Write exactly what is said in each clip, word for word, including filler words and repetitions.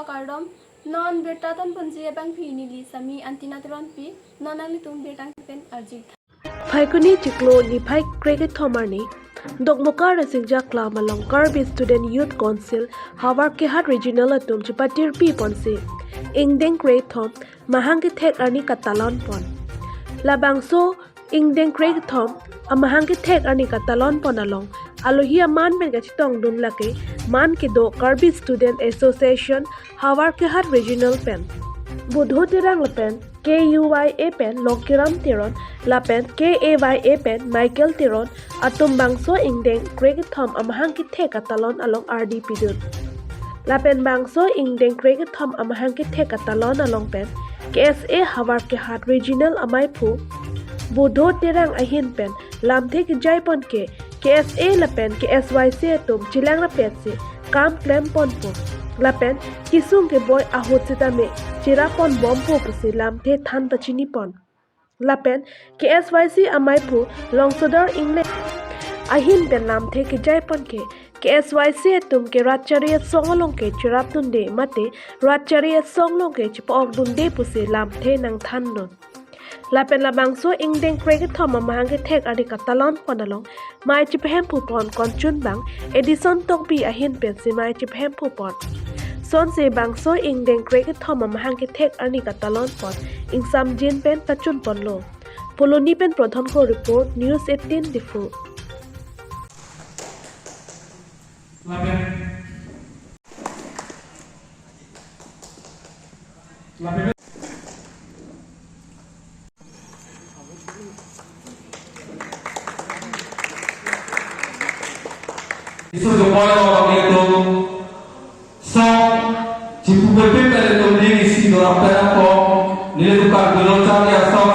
Kardom, non birta ton ponji abangpi neli Sami Antina Teronpi, non nanglitum birta pen arju. Phaikuni chiklo niphai krekethom arni, Dokmoka Rasinja Club along Karbi Student Youth Council Howraghat Regional atum chepatirpi ponsi, ingdeng krekethom mahang kethek arni katalon pon. Labangso ingdeng krekethom amahang kethek arni katalon pon along, alohi aman pen kachetongdun lake man kedo Karbi Student Association Howraghat Regional pen Budhu Terang lapen K U Y A pen Longkiram Teron lapen K A Y A pen Michael Teron atum bangso ingdeng krekethom amahang kethek katalon along ardi pidun. Lapen bangso ingdeng krekethom amahang kethek katalon along pen K S A Howraghat Regional amaiphu Budhu Terang ahin pen lamthe kejai pon ke K S A lapen K S Y C atum chelang rapetsi kam klem ponpo. Lapen kesung keboi ahut sitame cherap pon bompo pusi lamthe than pachini pon. Lapen K S Y C amaiphu Longsodar Engleng ahin pen lamthe kejai pon ke K S Y C atum ke rat chari asong along ke cherapdunde mate rat chari asong along ke chepa-okdunde pusi lamthe nangthandun. Lapen labangso ingdeng krekethom amahang kethek arni katalon pon along mei chepahemphu pon konchun bang Edison Tokbi ahin pensi mei chepahemphu pon. Sonsi bangso ingdeng krekethom amahang kethek arni katalon pon ingsamjin pen pachun ponlo. Phuloni pen Prodhon Kro report, News eighteen Diphu. Isu jokoi lo kami tu song chipu bebek kali tu ning isi do apa apa nilai tukar bilo cari asong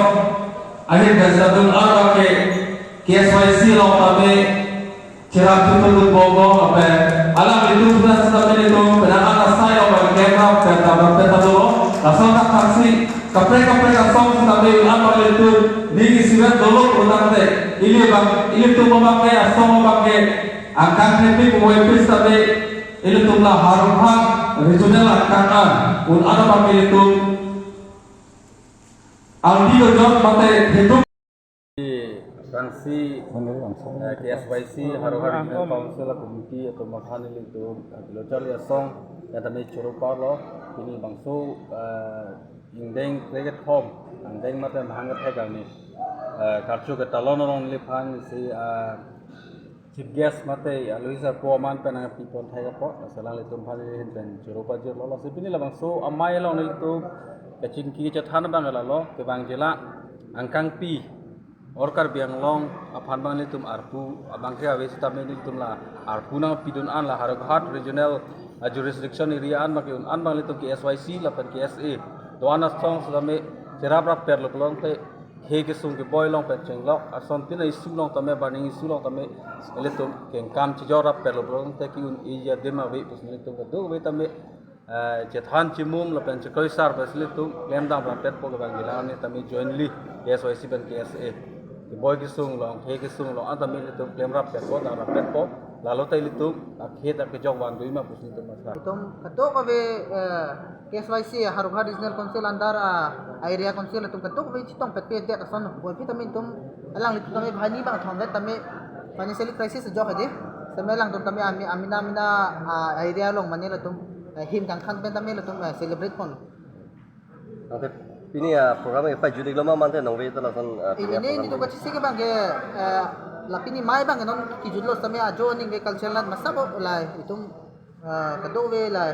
akhir dasar tu arba ke K S Y C lo kami cherap tu tu bogo apa alam itu sudah sudah itu penang atas saya lo bagi kita kita berpeta dulu asal tak taksi kaprek kaprek asong sudah apa itu ning isi vet dulu utang te ili bang ili tu memakai asong memakai angkang happy kuwe pis tapi ilitum la Howraghat regional angkang an un ada bang ilitum aldi lo jot mate hidup. Bangsi, eh, K S Y C Howraghat Regional Council a committee atum aphan ilitum, eh, bilo charli asong ya tame choro parlo, pini bangso, eh, ingdeng krekethom, ingdeng mate mahang kethek arni, eh, karcho ketalon along neliphan si, eh, Chief guest mate alohi sarpo aman pen nangpi pon thai apot, laso alanglitum aphan neli ahin pen choro pajirlo. Lasi pini labangso amei along nelitum kachingki kachethan abang lalo, kevangji la angkangpi or Karbi Anglong aphan abang nelitum arpu abang ke ave sitame nelitum la arpu nangpidun an la Howraghat regional, ah, jurisdiction area an abang ke un an abang nelitum K S Y C lapen K S A do-an asong sitame cherap rap perlo pulote he kesung keboi along pen chenglok ason tin issue along tame, burning issue along tame ilitum kengkam chejor rap perlo pulote ke-un-e adim ave pusi nelitum kadokave tame, eh, chethan chimum lapen chekroisar pusi ilitum klemdam rapetpo kevangji la arni tame jointly K S Y C pen K S A keboi kesung along, he kesung along an tame ilitum klem rapetpo, dam rapetpo, lalo ta ilitum akhet akejok vangdunma pusi ilitum masa. Itum kadokave, eh, K S Y C Howraghat Regional Council under, ah, area council atum kadokave chetongpet pedet ason, boi pi tame itum alanglitum tame banghini bangthom vet tame financially crisis ajok hadi. Seme alangtum tame ami, amena amena, ah, area along mane latum, eh, him kangkhan pen tame latum, eh, celebrate pon. Nangte pini aprogram ke pajut-iklo ma mante nangve ta lason, ah, pini ini, ini aprogram tu ke kachisi ke abang ke, eh, la pini amei abang ke non kijutlo sitame ajo aning ke cultural nat masa bo la itum, ah, kadokave la,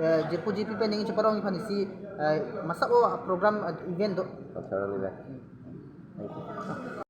eh, jirpo jirpi pen ning cheparong iphan isi, eh, masa bo program, ah, event do. Cultural event. Thank you.